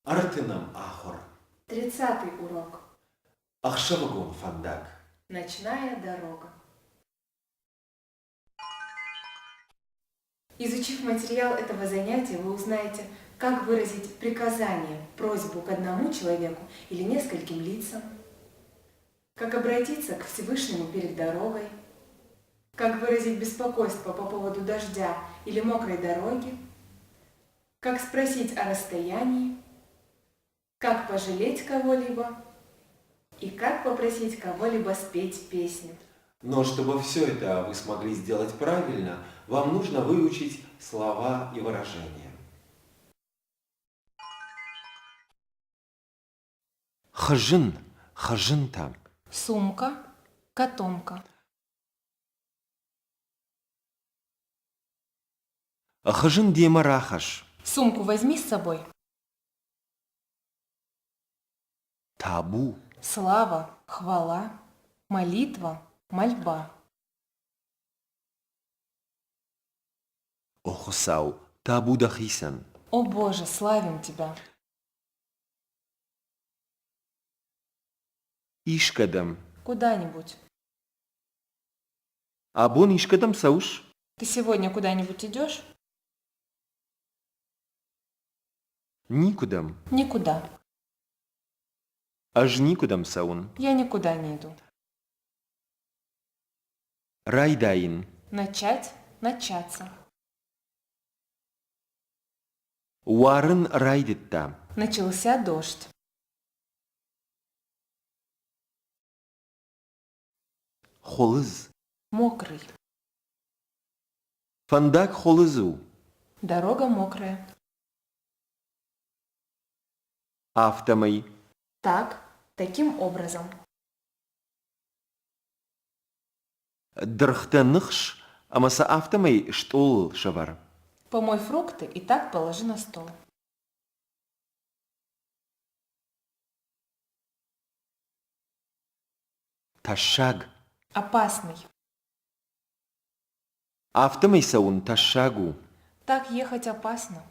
Ӕртынӕм ахуыр. Тридцатый урок. Ӕхсӕвыгон фӕндаг. Ночная дорога. Изучив материал этого занятия, вы узнаете, как выразить приказание, просьбу к одному человеку или нескольким лицам, как обратиться к Всевышнему перед дорогой, как выразить беспокойство по поводу дождя или мокрой дороги, как спросить о расстоянии, как пожалеть кого-либо и как попросить кого-либо спеть песню. Но чтобы все это вы смогли сделать правильно, вам нужно выучить слова и выражения. Хызын, хызынтӕ. Сумка, котомка. Хызын демӕ рахӕсс. Сумку возьми с собой. Табу. Слава, хвала, молитва, мольба. О Хуыцау, табу дӕхицӕн! О Боже, славим Тебя! Искӕдӕм. Куда-нибудь. Абон искӕдӕм цӕуыс? Ты сегодня куда-нибудь идешь? Никуыдӕм. Никуда. Ӕз никуыдӕм цӕуын. Я никуда не иду. Райдайын. Начать, начаться. Уарын райдыдта. Начался дождь. Хуылыдз. Мокрый. Фӕндаг хуылыдз у. Дорога мокрая. Афтӕмӕй. Так, таким образом. Дыргътӕ ныхс ӕмӕ сӕ афтӕмӕй стъолыл сӕвӕр. Помой фрукты и так положи на стол. Тӕссаг. Опасный. Афтӕмӕй цӕуын тӕссаг у. Так ехать опасно.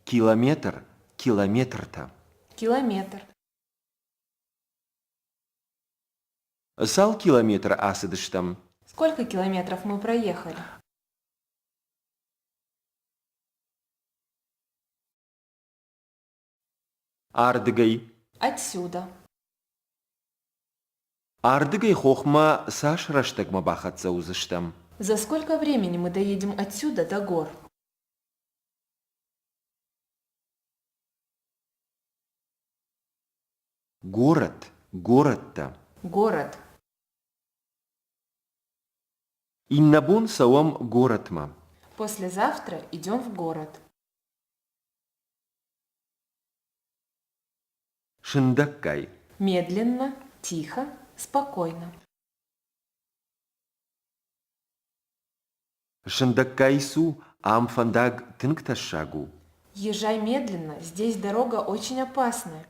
Километр, километртӕ. Километр. Цал километры ацыдыстӕм? Сколько километров мы проехали? Ардыгӕй. Отсюда. Ардыгӕй хохмӕ цас рӕстӕгмӕ бахӕццӕ уыдзыстӕм? За сколько времени мы доедем отсюда до гор? Город, горӕттӕ. Город. Иннӕбон цӕуӕм горӕтмӕ. Послезавтра идем в город. Сындӕггай. Медленно, тихо, спокойно. Сындӕггай цу, ам фӕндаг тынг тӕссаг у. Езжай медленно, здесь дорога очень опасная.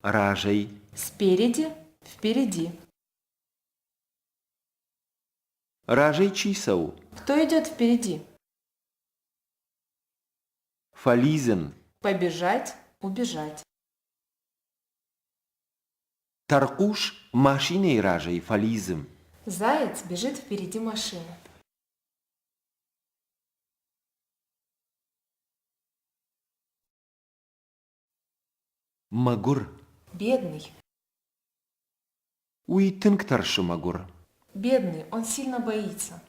Разӕй. Спереди, впереди. Разӕй чи цӕуы? Кто идет впереди? Фӕлидзын. Побежать, убежать. Тӕрхъус машинӕйы разӕй фӕлидзы. Заяц бежит впереди машины. Мӕгуыр. Бедный. Уый тынг тӕрсы мӕгуыр. Бедный, он сильно боится.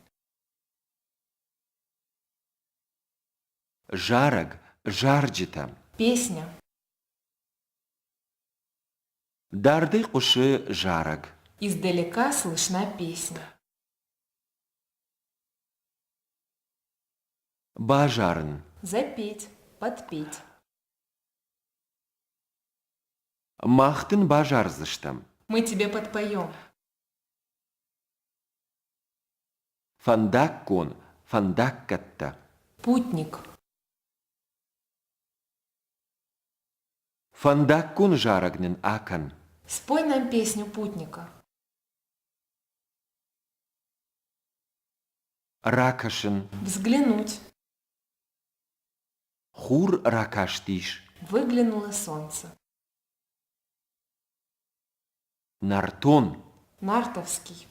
Зарӕг, зарджытӕ. Песня. Дардӕй хъуысы зарӕг. Издалека слышна песня. Базарын. Запеть, подпеть. Мах дын базардзыстӕм. Мы тебе подпоем. Фӕндаггон, фӕндаггӕттӕ. Путник. Фӕндаггон зарӕг нын акӕн. Спой нам песню путника. Ракӕсын. Взглянуть. Хур ракастис. Выглянуло солнце. Нӕртон. Нартовский.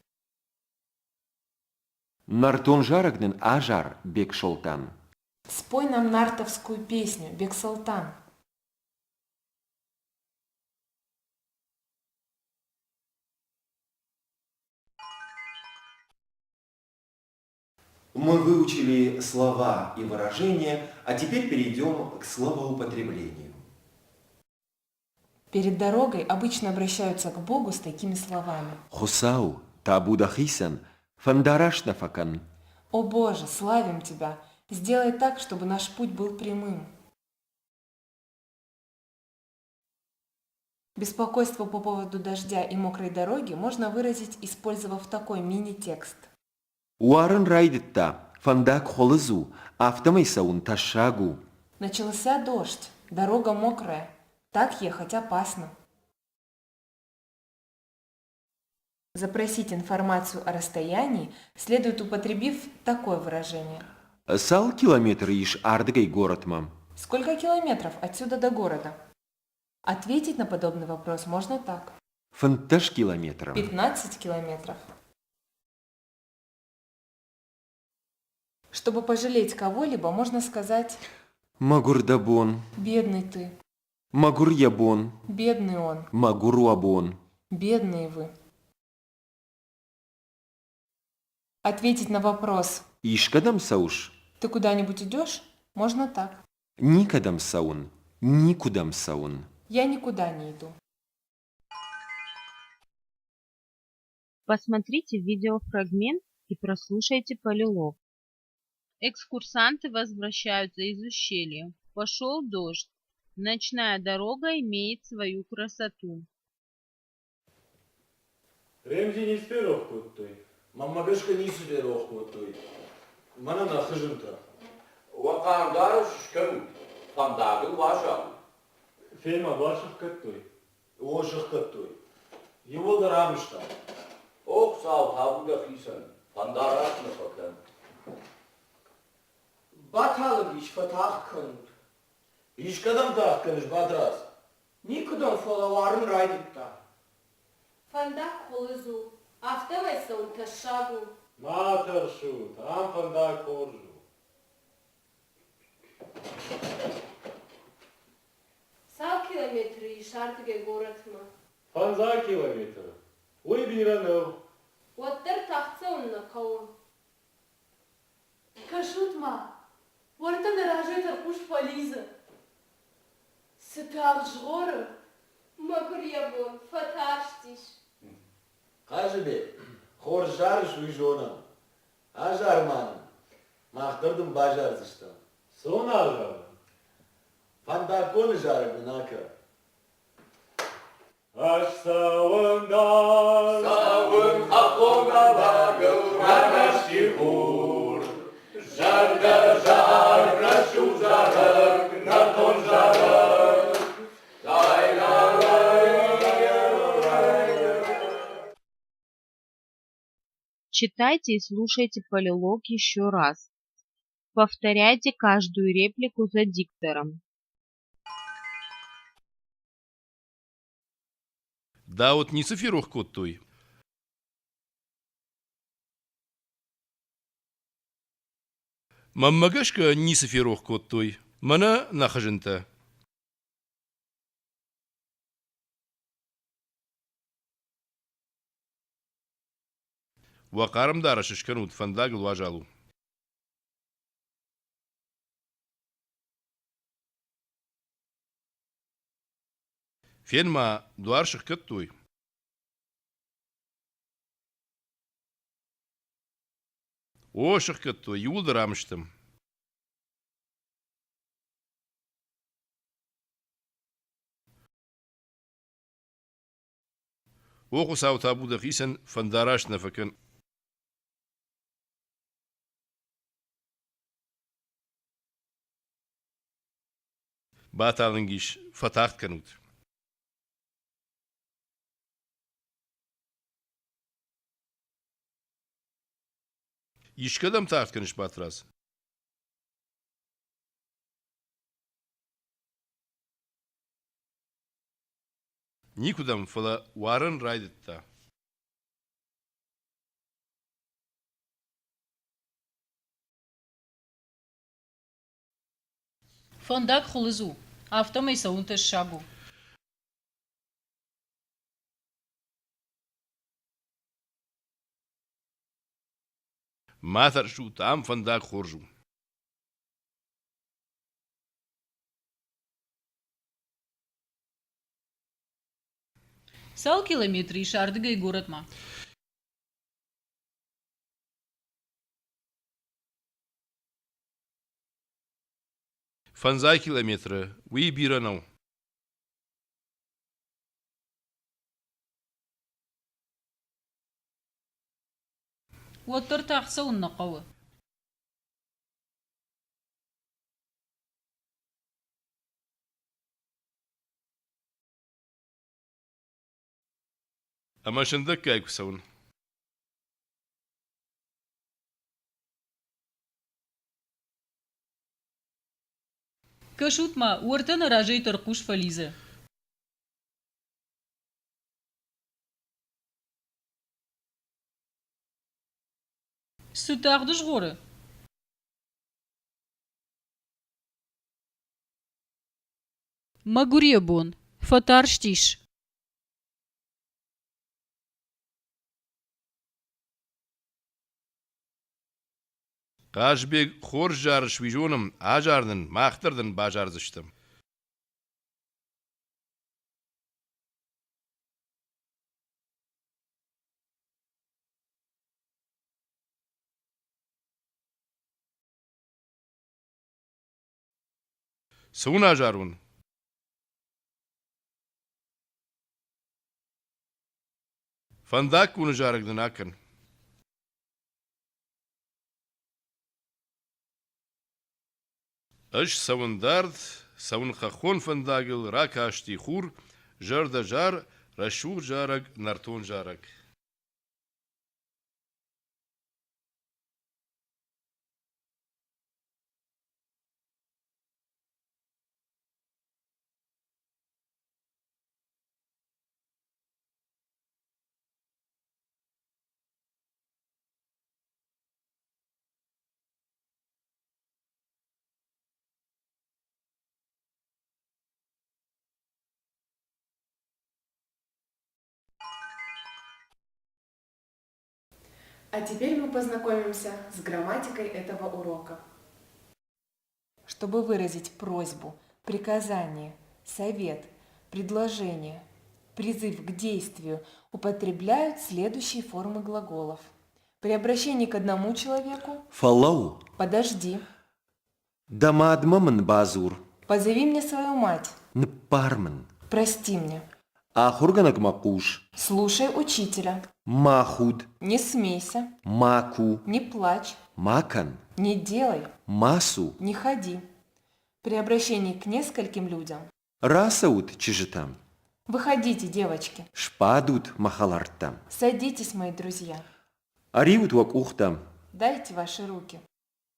Нӕртон зарӕг нын азар, Бексолтан. Спой нам нартовскую песню, Бексолтан. Мы выучили слова и выражения, а теперь перейдем к словоупотреблению. Перед дорогой обычно обращаются к Богу с такими словами. Хуыцау, табу дӕхицӕн, фӕндараст нӕ фӕкӕн. О Боже, славим Тебя! Сделай так, чтобы наш путь был прямым. Беспокойство по поводу дождя и мокрой дороги можно выразить, использовав такой мини-текст. Уарын райдыдта, фӕндаг хуылыдз у, афтӕмӕй цӕуын тӕссаг у. Начался дождь, дорога мокрая, так ехать опасно. Запросить информацию о расстоянии следует, употребив такое выражение. Цал километры ис ардыгӕй горӕтмӕ? Сколько километров отсюда до города? Ответить на подобный вопрос можно так. 15 километры. 15 километров. Чтобы пожалеть кого-либо, можно сказать Мӕгуыр дӕ бон. «Бедный ты», Мӕгуыр йӕ бон. «Бедный он», Мӕгуыр уӕ бон. «Бедные вы». Ответить на вопрос Искӕдӕм цӕуыс? «Ты куда-нибудь идешь?» можно так. Никӕдӕм цӕуын. Никуыдӕм цӕуын. Я никуда не иду. Посмотрите видеофрагмент и прослушайте полилог. Экскурсанты возвращаются из ущелья. Пошел дождь. Ночная дорога имеет свою красоту. Ремзи ницы ферох кодтой. Мӕнмӕ гӕсгӕ ницы ферох кодтой. Мӕнӕ нӕ хызынтӕ. Уӕ хъармдарӕс скӕнут, фӕндагыл уазал. Фен-ма, дуар сӕхгӕдтой? О, сӕхгӕдтой. Иууылдӕр ам стӕм. О, Хуыцау, табу дӕхицӕн, фӕндараст нӕ фӕкӕн. Баталынг ис, фӕтагъд кӕнут. Искӕдӕм тагъд кӕныс, Батрадз? Никуыдӕм, фӕлӕ уарын райдыдта. Фӕндаг хуылыдз у, афтӕмӕй цӕуын тӕссаг у. Ма тӕрсут, ам фӕндаг хорз у. Цал километры ис ардыгӕй горӕтмӕ? Фӕндзай километры. Уый бирӕ нӕу. Уӕддӕр тагъд цӕуын нӕ хъӕуы. Кӕсут-ма, уӕртӕ нӕ разӕй тӕрхъус фӕлидзы. Цы тагъд згъоры? Мӕгуыр йӕ бон, фӕтарстис. Хъазыбег, хорз зарыс, уый зонӕм. Азар ма нын. Мах дӕр дын базардзыстӕм. Сон азарын? Фӕндаггоны зарӕг нын акӕ. Ӕз цӕуын дӕр. Цӕуын хӕххон галӕгыл ракасти хур. Зӕрдӕ зар, рӕсугъд зарӕг, нӕртон зарӕг. Читайте и слушайте полилог еще раз. Повторяйте каждую реплику за диктором. Дауыт ницы ферох кодтой? Мӕнмӕ гӕсгӕ ницы ферох кодтой. Мӕнӕ нӕ хызынтӕ. Уӕ хъарм дарӕс скӕнут, фӕндагыл уазал у. Фен-ма, дуар сыхгӕдтой? О, сыхгӕдтой, иууылдӕр ам стӕм. О, Хуыцау, табу дӕхицӕн, фӕндараст нӕ фӕкӕн. Баталынг ис, фӕтагъд кӕнут. Искӕдӕм тагъд кӕныс, Батрадз? Никуыдӕм, фӕлӕ уарын райдыдта. Фӕндаг хуылыдз у, афтӕмӕй цӕуын тӕссаг у. Ма тӕрсут, ам фӕндаг хорз у. Цал километры ис ардыгӕй горӕтмӕ? Фӕндзай километры, уый бирӕ нӕу. Уӕддӕр тагъд цӕуын нӕ хъӕуы. Ӕмӕ сындӕггай куы цӕуын. Кӕсут-ма, уӕртӕ нӕ разӕй тӕрхъус фӕлидзы. Цы тагъд згъоры? Мӕгуыр йӕ бон, фӕтарстис. Хъазбег, хорз зарыс, уый зонӕм, азар нын, мах дӕр дын базардзыстӕм. Цы уын азарон? Фӕндаггоны зарӕг нын акӕн. Ӕз цӕуын дард, цӕуын хӕххон фӕндагыл, ракасти хур, зӕрдӕ зар, рӕсугъд зарӕг, нӕртон зарӕг. А теперь мы познакомимся с грамматикой этого урока. Чтобы выразить просьбу, приказание, совет, предложение, призыв к действию, употребляют следующие формы глаголов. При обращении к одному человеку Фӕлӕуу, «подожди», дӕ мадмӕ мын бадзур. «позови мне свою мать», Ныббар мын. «прости мне», Ахуыргӕнӕгмӕ хъус. «слушай учителя», Ма худ. «не смейся», Ма ку. «не плачь», Ма кӕн. «не делай», Ма цу. «не ходи». При обращении к нескольким людям Рацӕут чызджытӕм. «Выходите, девочки», Сбадут мӕ хӕлӕрттӕ. «Садитесь, мои друзья», Ӕриут уӕ къухтӕ. «Дайте ваши руки»,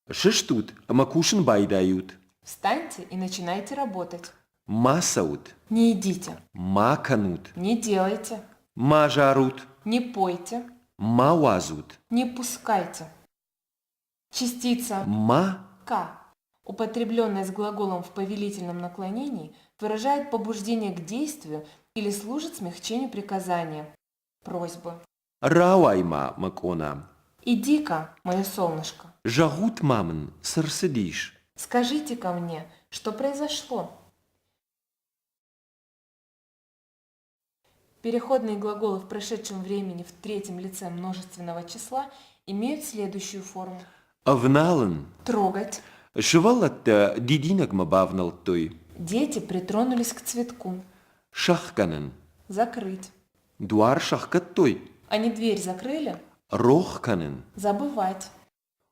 Сыстут ӕмӕ кусын байдайут. «Встаньте и начинайте работать», Ма цӕут. «Не идите», Ма кӕнут. «Не делайте», Ма зарут. «Не пойте», Ма уадзут. «Не пускайте». Частица Ма «к», употребленная с глаголом в повелительном наклонении, выражает побуждение к действию или служит смягчению приказания, просьбы. Рауай-ма, мӕ къона. Иди-ка, мое солнышко. Зӕгъут-ма мын, цы рцыдис? Скажите-ка мне, что произошло? Переходные глаголы в прошедшем времени в третьем лице множественного числа имеют следующую форму. Ӕвналын. Трогать. Сывӕллӕттӕ дидинӕгмӕ бавнӕлдтой. Дети притронулись к цветку. Сӕхгӕнын. Закрыть. Дуар сӕхгӕдтой. Они дверь закрыли? Рох кӕнын. Забывать.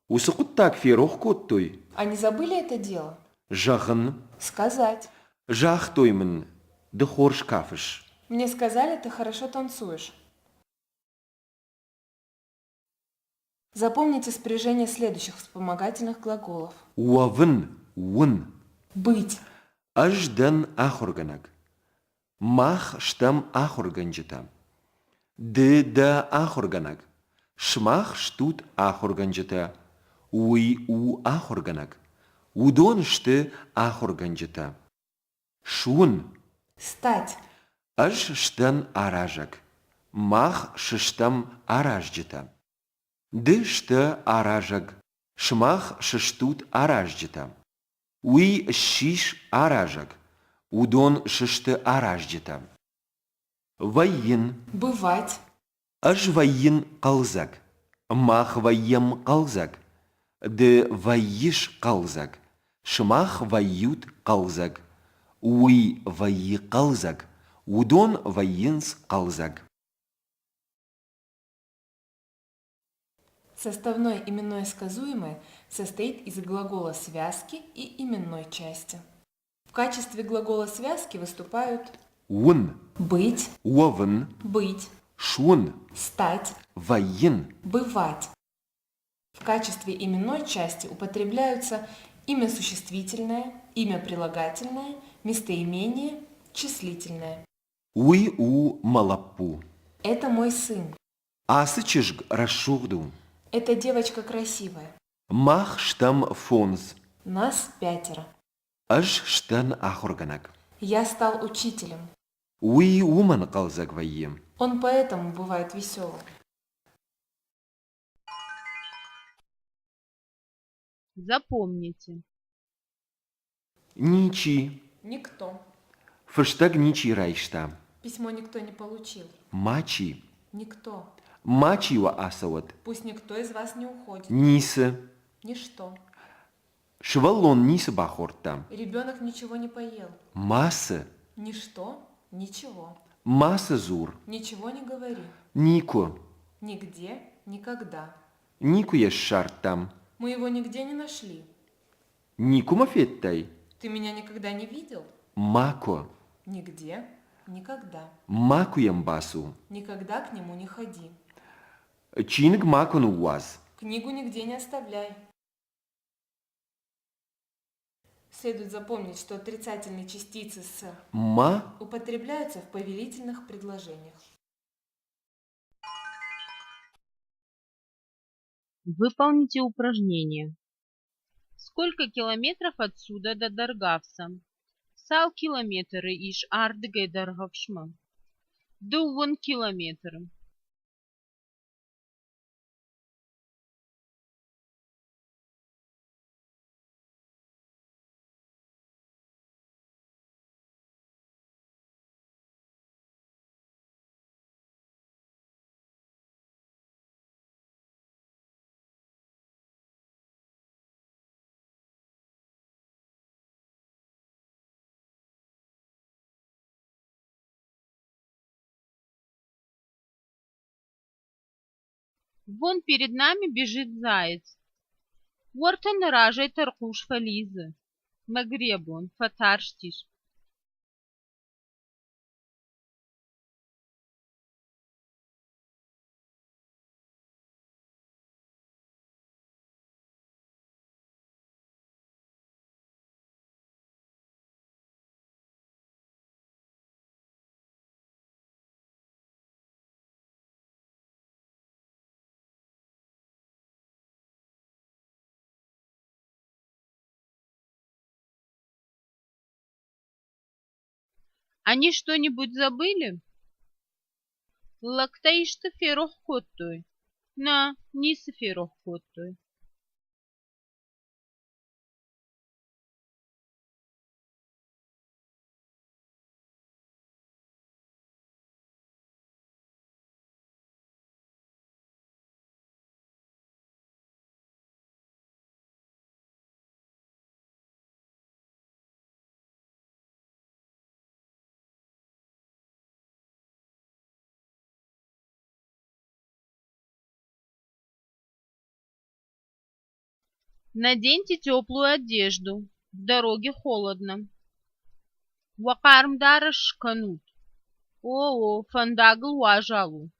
Уыцы хъуыддаг ферох кодтой? Они забыли это дело? Зӕгъын. Сказать. Загътой мын, ды хорз кафыс. Мне сказали, ты хорошо танцуешь. Запомните спряжение следующих вспомогательных глаголов. Уӕвын, уын. Быть. Ӕз дӕн ахуыргӕнӕг. Мах стӕм ахуыргӕнджытӕ. Ды дӕ ахуыргӕнӕг. Сымах стут ахуыргӕнджытӕ. Уый у ахуыргӕнӕг. Уыдон сты ахуыргӕнджытӕ. Суын. Стать. Ӕз сдӕн аразӕг. Мах сыстӕм аразджытӕ. Ды сдӕ аразӕг. Сымах сыстут аразджытӕ. Уый ссис аразӕг. Уыдон сысты аразджытӕ. Вӕййын. Бывать. Ӕз вӕййын хъӕлдзӕг. Мах вӕййӕм хъӕлдзӕг. Ды вӕййыс хъӕлдзӕг. Сымах вӕййут хъӕлдзӕг. Уый вӕййы хъӕлдзӕг. Уыдон вӕййынц хъӕлдзӕг. Составное именное сказуемое состоит из глагола связки и именной части. В качестве глагола связки выступают Уын. Быть. Уӕвын. Быть. Суын. Стать. Вӕййын. Бывать. В качестве именной части употребляются имя существительное, имя прилагательное, местоимение, числительное. Уый у мӕ лӕппу. Это мой сын. Ацы чызг рӕсугъд у. Эта девочка красивая. Мах стӕм фондз. Нас пятеро. Ӕз сдӕн ахуыргӕнӕг. Я стал учителем. Уый уымӕн хъӕлдзӕг вӕййы. Он поэтому бывает веселым. Запомните. Ничи. Никто. Фыстӕг ничи райста. Письмо никто не получил. Мачи. Никто. Мачи уӕ ацӕуӕд. Пусть никто из вас не уходит. Ницы. Ничто. Сывӕллон ницы бахордта. Ребенок ничего не поел. Мацы. Ничто. Ничего. Мацы дзур. Ничего не говори. Никуы. Нигде. Никогда. Никуы йӕ ссардтам. Мы его нигде не нашли. Никуы мӕ федтай? Ты меня никогда не видел? Макуы. Нигде. Никогда. Макуы йӕм бацу. Никогда к нему не ходи. Чиныг макуы ныууадз. Книгу нигде не оставляй. Следует запомнить, что отрицательные частицы с Ма употребляются в повелительных предложениях. Выполните упражнение. Сколько километров отсюда до Даргавса? Цал километры ис ардыгӕй Дӕргъӕвсмӕ? Дыууын километры. Вон перед нами бежит заяц. Уӕртӕ нӕ разӕй тӕрхъус фӕлидзы. Мӕгребон, фӕтарстис. Они что-нибудь забыли? Лӕгтӕ исты ферох кодтой? Нӕ, ницы ферох кодтой. Наденьте теплую одежду, в дороге холодно. Уӕ хъарм дарӕс скӕнут. О, о, фӕндагыл уазал у.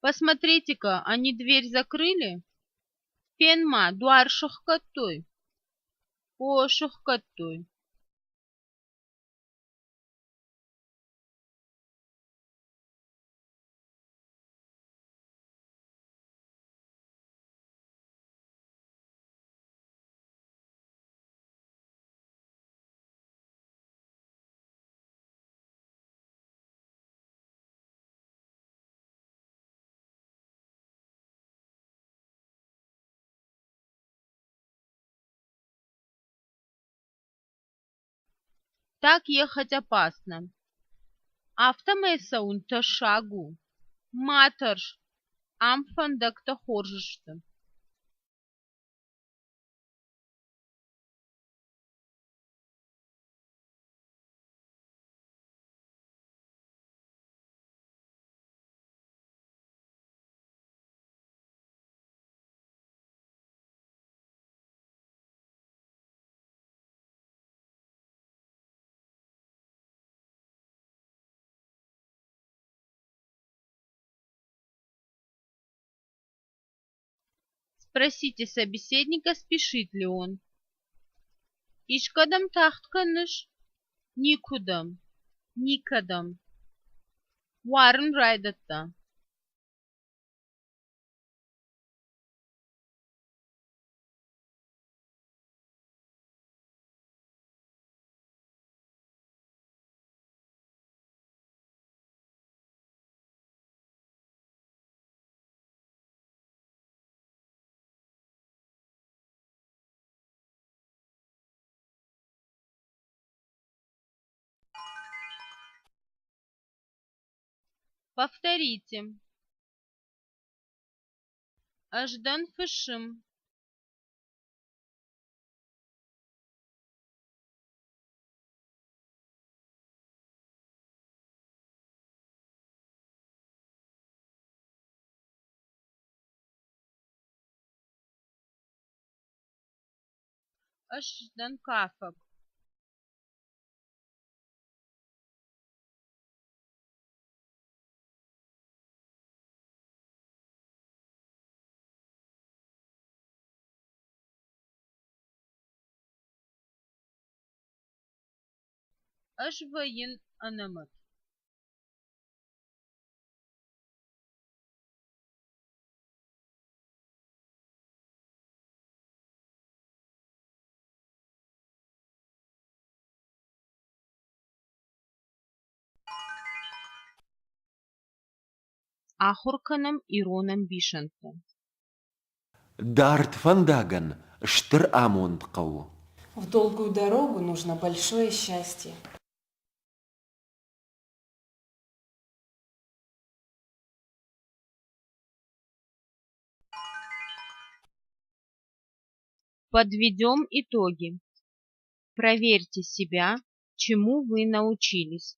Посмотрите-ка, они дверь закрыли? Фен-ма, дуар сыхгӕдтой? О, сыхгӕдтой. Так ехать опасно. Афтӕмӕй цӕуын тӕссаг у. Ма тӕрс, ам фӕндӕгтӕ хорз сты. Спросите собеседника, спешит ли он. Искӕдӕм тагъд кӕныс? Никуыдӕм. Никӕдӕм. Уарын райдыдта. Повторите. Ӕз дӕн фысым. Ӕз дӕн кафӕг. Ӕз вӕййын ӕнӕмӕт. Ахуыр кӕнӕм ирон ӕмбисӕндтӕ. Дард фӕндагӕн стыр амонд хъӕуы. В долгую дорогу нужно большое счастье. Подведем итоги. Проверьте себя, чему вы научились.